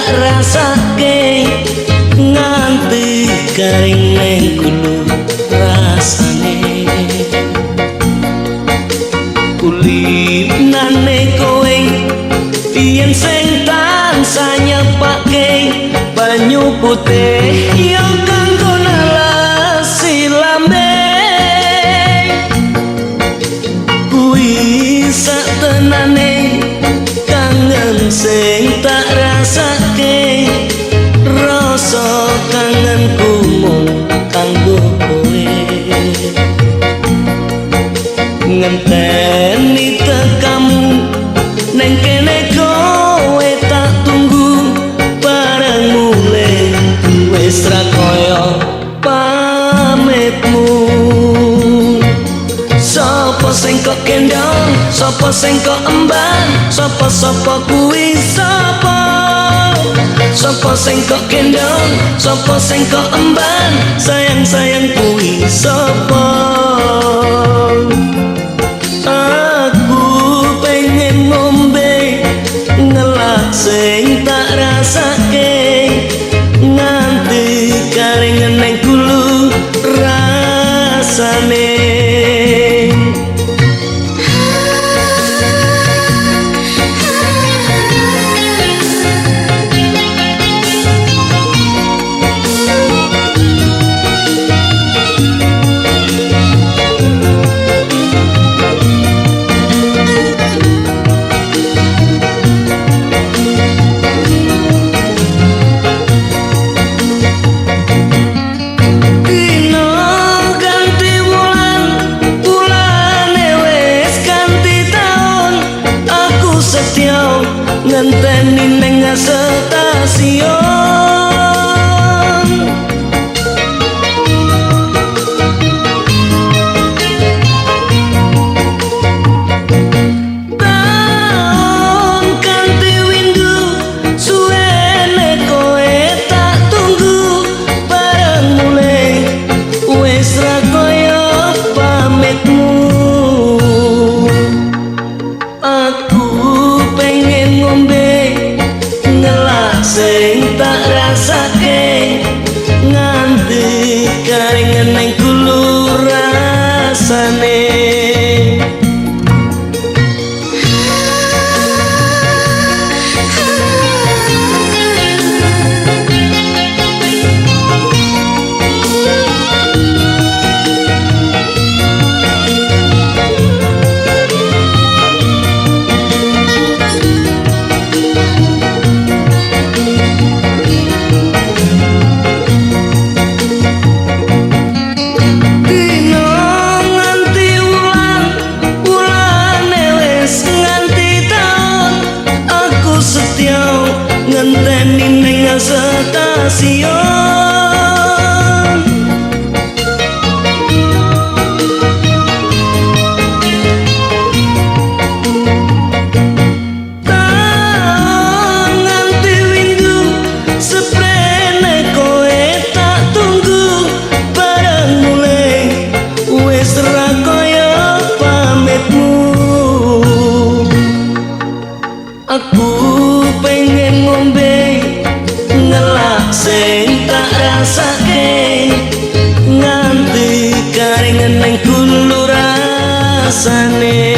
tak rasake nganti garing neng gulu rasane. Kulinane kowe biyen sing tansah nyepake banyu putih yo kanggo nalasi lambe. Kuwi sak tenane kangen sing tak rasake, rasa kangenku mung kanggo kowe. Ngenteni tekamu neng kene kowe tak tunggu, bareng mulih wis ra kaya pamitmu. Sapa sing kok gendong, sapa sing kok emban, sapa sapa kuwi sapa? Sapa sing kok gendong, sapa sing kok emban, sayang-sayang kuwi sapa? Aku pengen ngombe ngelak sing tak rasake nganti garing neng gulu rasane. Dino ganti wulan, wulane wis ganti taun, aku setya ngenteni neng stasiun. Taun ganti windu, suwene kowe tak tunggu, bareng mulih wis ra kaya pamitmu. Aku pengen ngombe ngelak sing tak rasake nganti garing neng gulu rasane. Dino nganti wulan, wulane wis nganti taun, aku setya ngenteni neng stasiun. Taun nganti windu, seprene kowe tak tunggu, bareng mulih wis ra kaya pamitmu. Aku pengen ngombe ngelak sing tak rasake nganti garing neng gulu rasane.